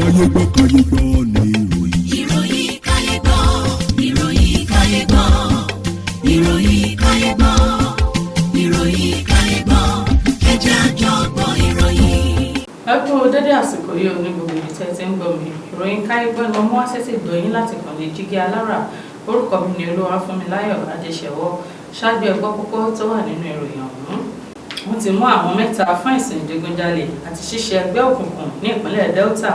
Káyé gbọ́, káyé gbọ́ ní ìròyìn. Ìròyìn káyé gbọ́, ìròyìn káyé gbọ́, ìròyìn káyé gbọ́, ìròyìn káyé gbọ́, ẹ jẹ́ a jọ gbọ́ ìròyìn. Ẹ kú dédé àsìkò yìí ò ní gbogbo ibi tẹ́ ẹ ti ń gbọ́ mi. Ìròyìn káyé gbọ́ ni mo mú wá sétí gbọ́ yín láti kàn lè jígí alára. Orúkọ mi ni Olúwafúnmiláyọ̀ Adéṣẹwọ́. Ṣáájú, ẹ gbọ́ kókó tó wà nínú ìròyìn ọ̀hún. Wọ́n ti mú àwọn mẹ́ta fún ẹ̀sùn ìdigunjalè àti ṣíṣe ẹgbẹ́ òkùnkùn ní ìpínlẹ̀ Delta.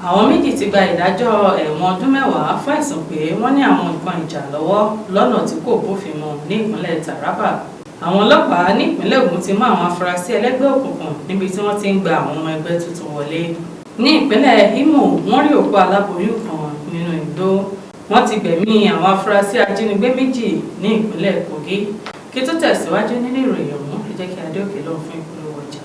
Àwọn méjì ti gba ìdájọ́ ẹ̀wọ̀n ọdún 10 fún ẹ̀sùn pé wọ́n ní àwọn nǹkan ìjà lọ́wọ́ lọ́nà tí kò bófin mu ní ìpínlẹ̀ Taraba. Àwọn ọlọ́pàá ní ìpínlẹ̀ Ògùn ti mú àwọn afurasí ẹlẹ́gbẹ́ òkùnkùn níbi tí wọ́n ti ń gba àwọn ọmọ ẹgbẹ́ tuntun wọlé. Ní ìpínlẹ̀ Imo, wọ́n rí òkú aláboyún kan nínú igbó. Wọ́n ti gbẹ̀mí àwọn afurasí ajínigbé méjì ní ìpínlẹ̀ Kogi. Kí tó tẹ̀síwájú nínú ìròyìn ọ̀hún, ẹ jẹ́ kí a dé òkè lọ́hùn fún ìpolówó ọjà.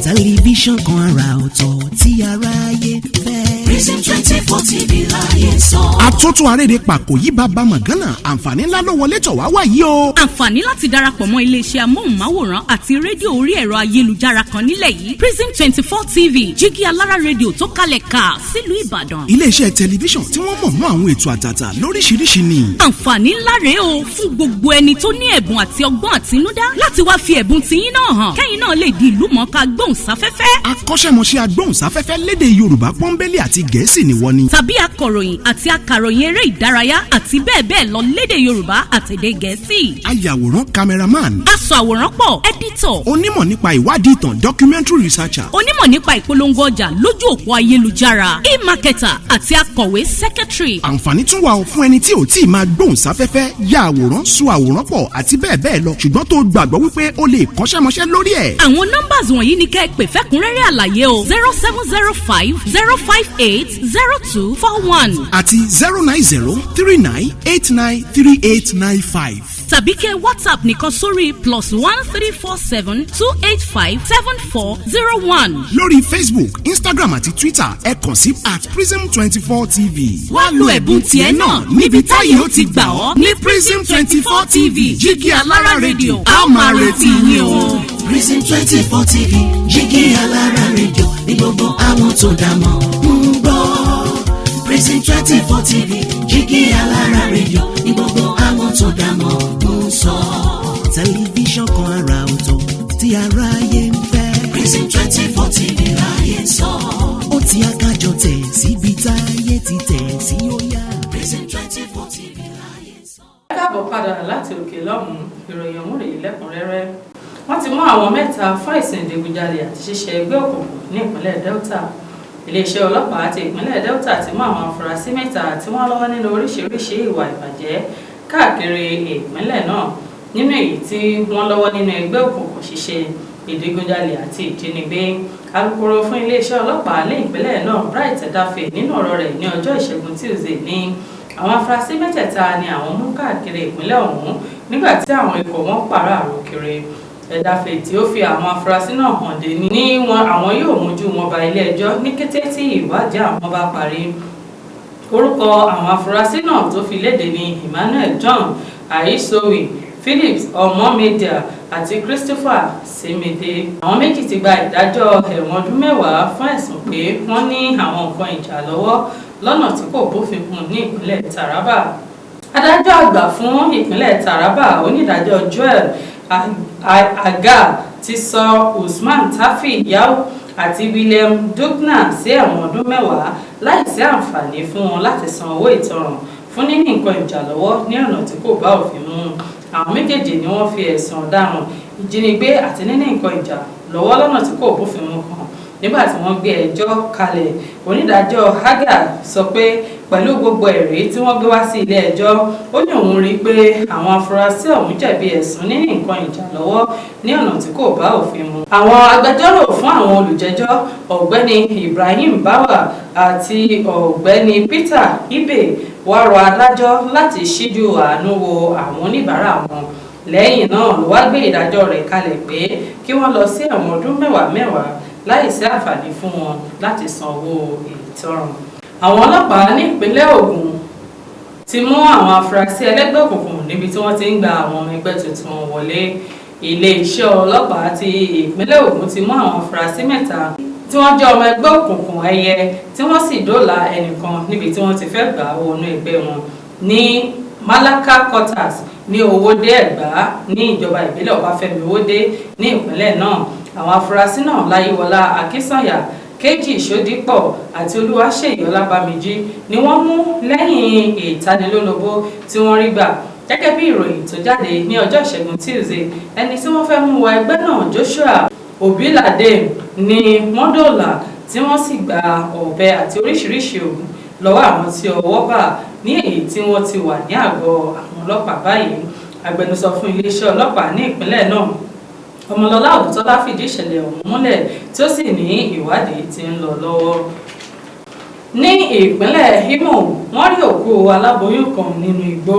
Tẹlifíṣàn kan àrà ọ̀tọ̀ tí aráyé fẹ́. Prism 24 TV láyé sọ. Àtúntò arédè pàkó yí bàbá mọ̀gánà, àǹfààní ńlá ló wọlé tọ̀ wá wá yìí o. Àǹfààní láti darapọ̀ mọ́ iléeṣẹ́ amóhùnmáwòrán àti rédíò orí ẹ̀rọ ayélujára kan nílẹ̀ yìí, Prism 24 TV, jígí alára rédíò tó kalẹ̀ ká sílùú Ìbàdàn. Iléeṣẹ́ tẹlifíṣàn tí wọ́n mọ̀ mọ́ àwọn ètò àtàtà lóríṣiríṣi ni. Àǹfààní ńlá rèé o fún gbogbo ẹni tó ní ẹ̀bùn àti ọgbọ́n àtinúdá láti wá fi ẹ̀bùn tiyín náà hàn, kẹ́yìn náà lè di ìlú mọ̀ọ́ká gbóhùnsáfẹ́fẹ́. Akọ́ṣẹ́mọṣẹ́ agbóhùnsáfẹ́fẹ́ lédè Yorùbá pọ́nbélé àti Gẹ̀ẹ́sì ni wọ́n ní. Tàbí akọ̀ròyìn àti akàròyìn eré ìdárayá àti bẹ́ẹ̀ bẹ́ẹ̀ lọ lédè Yorùbá àtèdè Gẹ̀ẹ́sì. Ayàwòrán, cameraman. Aṣọ àwòrán pọ̀, editor. Onímọ̀ nípa ìwádìí ìtàn, documentary researcher. Onímọ̀ nípa ìpolongo ọjà lójú òpó ayélujára, e-marketer, àti akọ̀wé, secretary. Àǹfààní tún wà fún ẹni tí ò tí ì máa gbóhùnsáfẹ́fẹ́, ya àwòrán, sọ àwòrán pọ̀ àti bẹ́ẹ̀ bẹ́ẹ̀ lọ, ṣùgbọ́n tó gbàgbọ́ wípé ó lè kọ́ṣẹ́mọṣẹ́ lórí ẹ̀. Àwọn numbers wọ̀nyí ni kẹ́ ẹ pè fẹ́kúnrẹ́rẹ́ àlàyé o: 07050580241 àti 09039893895. Tàbí kẹ́ WhatsApp nìkan sórí +13472857401. Lórí Facebook, Instagram àti Twitter, ẹ kàn sí @prism24tv. Wá lo ẹ̀bùn tiẹ̀ náà níbi táyé ó ti gbà ọ́ ní Prism 24 TV, jígí alára rédíò. A ó máa retí yín o. Prism 24 TV, jígí alára rédíò ní gbogbo àwọn tó dá mọ̀ ń gbọ́. Prism 24 TV, jígí alára rédíò ní gbogbo àwọn tó dá mọ̀ ń sọ. Tẹlifíṣàn kan àrà ọ̀tọ̀ tí aráyé ń fẹ́. Prism 24 TV láyé sọ. Ó ti akájọ tẹ̀ síbi táyé ti tẹ̀ sí, ó yá. Prism 24 TV láyé sọ. Ẹ káàbọ̀ padà láti òkè lọ́hùn-ún. Ìròyìn ọ̀hún rèé lẹ́kùnrẹ́rẹ́. Wọ́n ti mú àwọn mẹ́ta fún ẹ̀sùn ìdigunjalè àti ṣíṣe ẹgbẹ́ òkùnkùn ní ìpínlẹ̀ Delta. Iléeṣẹ́ ọlọ́pàá ti ìpínlẹ̀ Delta ti mú àwọn afurasí mẹ́ta tí wọ́n lọ́wọ́ nínú oríṣiríṣi ìwà ìbàjẹ́ káàkiri ìpínlẹ̀ náà, nínú èyí tí wọ́n lọ́wọ́ nínú ẹgbẹ́ òkùnkùn ṣíṣe, ìdigunjalè àti ìjínigbé. Alukoro fún iléeṣẹ́ ọlọ́pàá ní ìpínlẹ̀ náà, Bright Edafe, nínú ọ̀rọ̀ rẹ̀ ní ọjọ́ Ìṣẹ́gun Tuesday, ní àwọn afurasí mẹ́tẹ̀ẹ̀ta ni àwọn mú káàkiri ìpínlẹ̀ ọ̀hún nígbà tí àwọn ikọ̀ wọn pàráàrò kiri. Edafe, tí ó fi àwọn afurasí náà hàn dé, ní wọn àwọn yóò mójú wọn ba ilé ẹjọ́ ní kété tí ìwádìí àwọn bá parí. Orúkọ àwọn afurasí náà tó fi léde ní Emmanuel John Aisowi, Phillips Ọmọmẹdìà àti Christopher Semede. Àwọn méjì ti gba ìdájọ́ ẹ̀wọ̀n ọdún 10 fún ẹ̀sùn pé wọ́n ní àwọn nǹkan ìjà lọ́wọ́ lọ́nà tí kò bófin mu ní ìpínlẹ̀ Taraba. Adájọ́ àgbà fún ìpínlẹ̀ Taraba, onídàájọ́ Joel Aga, ti sọ Usman Tafi Yau àti William Dugna sí ẹ̀wọ̀n ọdún 10 láìsí àǹfààní fún wọn láti san owó ìtanràn fún níní nǹkan ìjà lọ́wọ́ ní ọ̀nà tí kò bá òfin mu. Àwọn méjèèjì ni wọ́n fi ẹ̀sùn ọ̀daràn ìjínigbé àti níní nǹkan ìjà lọ́wọ́ lọ́nà tí kò bófin mu kàn. Nígbà tí wọ́n gbé ẹjọ́ kalẹ̀, onídàájọ́ Haga sọ pé pẹ̀lú gbogbo ẹ̀rí tí wọ́n gbé wá sí ilé ẹjọ́, ó ní òun rí i pé àwọn afurasí ọ̀hún jẹ̀bi ẹ̀sùn níní nǹkan ìjà lọ́wọ́ ní ọ̀nà tí kò bá òfin mu. Àwọn agbẹjọ́rò fún àwọn olùjẹ́jọ́, Ọ̀gbẹ́ni Ibrahim Bawa àti Ọ̀gbẹ́ni Peter Ibe, wá rọ adájọ́ láti ṣíjú àánú wo àwọn oníbàárà wọn. Lẹ́yìn náà ló wá gbé ìdájọ́ rẹ̀ kalẹ̀ pé kí wọ́n lọ sí ẹ̀wọ̀n ọdún mẹ́wàá mẹ́wàá láìsí àǹfààní fún wọn láti san owó ìtanràn. Àwọn ọlọ́pàá ní ìpínlẹ̀ Ògùn ti mú àwọn afurasí ẹlẹ́gbẹ́ òkùnkùn níbi tí wọ́n ti ń gba àwọn ọmọ ẹgbẹ́ tuntun wọlé. Iléeṣẹ́ ọlọ́pàá ti ìpínlẹ̀ Ògùn ti mú àwọn afurasí mẹ́ta tí wọ́n jẹ́ ọmọ ẹgbẹ́ òkùnkùn ẹyẹ, tí wọ́n sì dóòlà ẹnìkan níbi tí wọ́n ti fẹ́ gbà wọnú ẹgbẹ́ wọn ní Malaka Quarters ní Owódé Ẹ̀gbá ní ìjọba ìbílẹ̀ Ọbáfẹ́mi Owódé ní ìpínlẹ̀ náà. Àwọn afurasí náà, Láyíwọlá Akínsànyà, Kejì Ṣódípọ̀ àti Olúwaṣèyí Ọlábàmíjì, ni wọ́n mú lẹ́yìn ìtanilólobó tí wọ́n rí gbà, gẹ́gẹ́ bí ìròyìn tó jáde ní ọjọ́ Ìṣẹ́gun Tuesday. Ẹni tí wọ́n fẹ́ mú wọ ẹgbẹ́ náà, Joshua Obilade, ni wọ́n dóòlà, tí wọ́n sì gba ọ̀bẹ àti oríṣiríṣi oògùn lọ́wọ́ àwọn tí ọwọ́ bà, ní èyí tí wọ́n ti wà ní àgọ́ àwọn ọlọ́pàá báyìí. Agbẹnusọ fún iléeṣẹ́ ọlọ́pàá ní ìpínlẹ̀ náà, Ọmọlọ́lá Òdùtọ́lá, fìdí ìṣẹ̀lẹ̀ ọ̀hún múlẹ̀, tí ó sì ní ìwádìí tí ń lọ lọ́wọ́. Ní ìpínlẹ̀ Imo, wọ́n rí òkú aláboyún kan nínú igbó.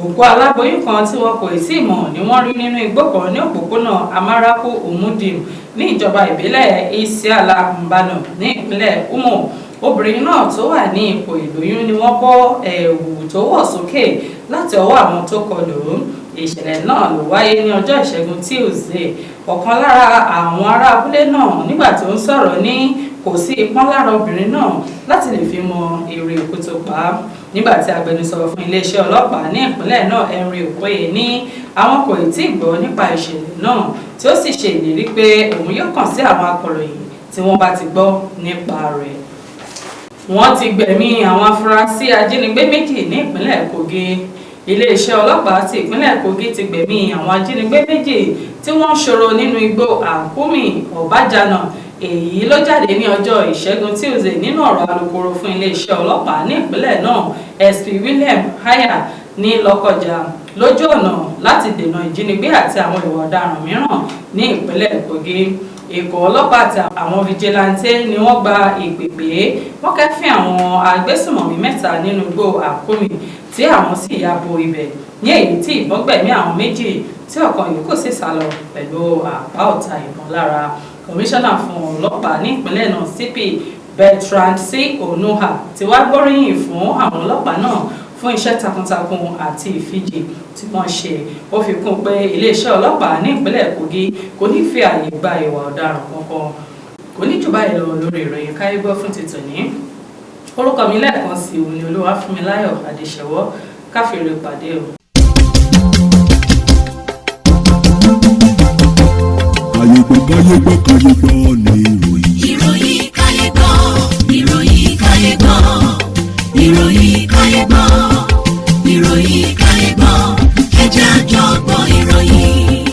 Òkú aláboyún kan tí wọn kò tí ì mọ̀ ni wọ́n rí nínú igbó kan ní òpópónà Amaraku Umudim ní ìjọba ìbílẹ̀ Isiala Mbano ní ìpínlẹ̀ Imo. Obìnrin náà tó wà ní ipò ìlóyún ni wọ́n bọ́ ẹ̀wù tó wọ̀ sókè láti ọwọ́ àwọn tó kọlù ú. Ìṣẹ̀lẹ̀ náà ló wáyé ní ọjọ́ Ìṣẹ́gun Tuesday. Ọ̀kan lára àwọn ará abúlé náà, nígbà tó ń sọ̀rọ̀, ní kò sí ipọ́n lára obìnrin náà láti lè fi mọ èrè ikú tó pa á, nígbà tí agbẹnusọ fún iléeṣẹ́ ọlọ́pàá ní ìpínlẹ̀ náà, Henry Okoye, ní àwọn kò tí ì gbọ́ nípa ìṣẹ̀lẹ̀ náà, tí ó sì ṣe ìlérí pé òun yóò kàn sí àwọn akọ̀ròyìn tí wọ́n bá ti gbọ́ nípa rẹ̀. Wọ́n ti gbẹ̀mí àwọn afurasí ajínigbé 2 ní ìpínlẹ̀ Kogi. Iléeṣẹ́ ọlọ́pàá ti ìpínlẹ̀ Kogi ti gbẹ̀mí àwọn ajínigbé 2 tí wọ́n ń ṣòro nínú igbó Àkúmì Ọ̀bájánà. Èyí ló jáde ní ọjọ́ Ìṣẹ́gun Tuesday nínú ọ̀rọ̀ alukoro fún iléeṣẹ́ ọlọ́pàá ní ìpínlẹ̀ náà, SP William Haya, ní Lọ́kọjà, lójú ọ̀nà láti dènà ìjínigbé àti àwọn ìwà ọ̀daràn mìíràn ní ìpínlẹ̀ Kogi. Ikọ̀ ọlọ́pàá àti àwọn vigilante ni wọ́n gba ìpè pé wọ́n kẹ́fín àwọn agbésùmọ̀mí 3 nínú igbó Àkúmì, tí àwọn sì ya bo ibẹ̀, ní èyí tí ìbọn gbẹ̀mí àwọn 2, tí ọ̀kan yòókù sì sá lọ pẹ̀lú àpá ọ̀tá ìbọn lára. Kọmíṣánná fún ọlọ́pàá ní ìpínlẹ̀ náà, CP Bertrand C Onuha, ti wá gbóríyìn fún àwọn ọlọ́pàá náà fún iṣẹ́ takuntakun àti ìfijì tí wọ́n ṣe. Ó fi kún pé iléeṣẹ́ ọlọ́pàá ní ìpínlẹ̀ Kogi kò ní fi ààyè gba ìwà ọ̀daràn kankan. Kò ní jù báyìí lọ lórí ìròyìn káyé gbọ́ fún ti tòní. Orúkọ mi lẹ́ẹ̀kan sí òun ni Olúwafúnmiláyọ̀ Adéṣẹwọ́. Káfíńrè pàdé o. Káyégbọ́, káyégbọ́, káyégbọ́ ní ìròyìn. Ìròyìn káyé gbọ́, ìròyìn káyé gbọ́, ìròyìn káyé gbọ́, ìròyìn káyé gbọ́, ẹ jẹ́ àjọ gbọ́ ìròyìn.